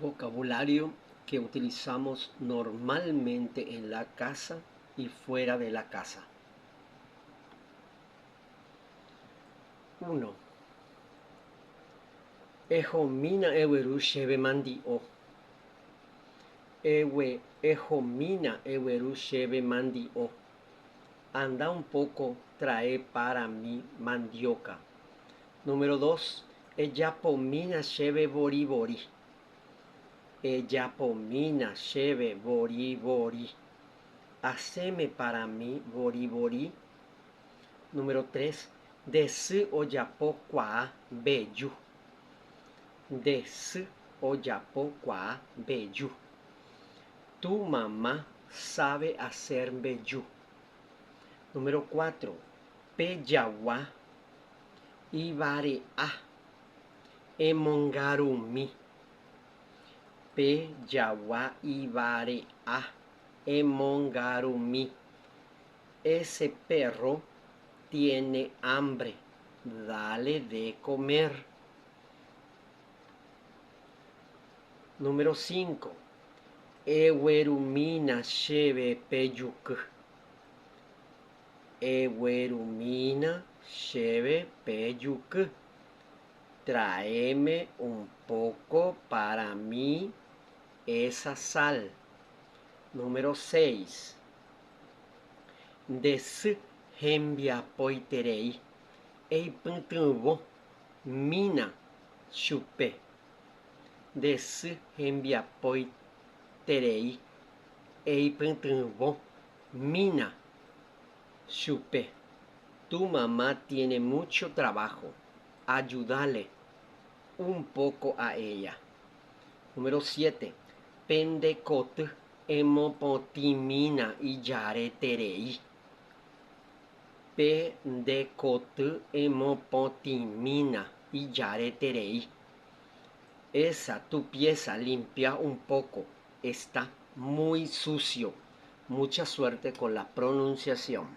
Vocabulario que utilizamos normalmente en la casa y fuera de la casa. 1. Ehomína egueru chéve mandi'o. Egue Ehomína egueru chéve mandi'o. Anda un poco trae para mí mandioca. Número 2. Ejapomína chéve vori vori. Ejapomína chéve vori vori. Haceme para mí vori vori. Número 3. Nde sy ojapo kuaa mbeju. Nde sy ojapo kuaa mbeju. Tu mamá sabe hacer mbeju. Número 4. Pe jagua ivare'a emongarumi. Pe jagua ivare'a emongarumi. Ese perro tiene hambre, dale de comer. Número 5. Eguerumína chéve pe juky. Eguerumína chéve pe juky. Traeme un poco para mí esa sal. Número 6. Nde sy hembiapoiterei, eipytyvõ mína chupe. Nde sy hembiapoiterei, eipytyvõ mína chupe. Tu mamá tiene mucho trabajo, ayúdale un poco a ella. Número 7. Pende koty Emopotĩmína ijareterei. Pe nde koty emopotĩmína ijareterei. Esa tu pieza limpia un poco, está muy sucio. Mucha suerte con la pronunciación.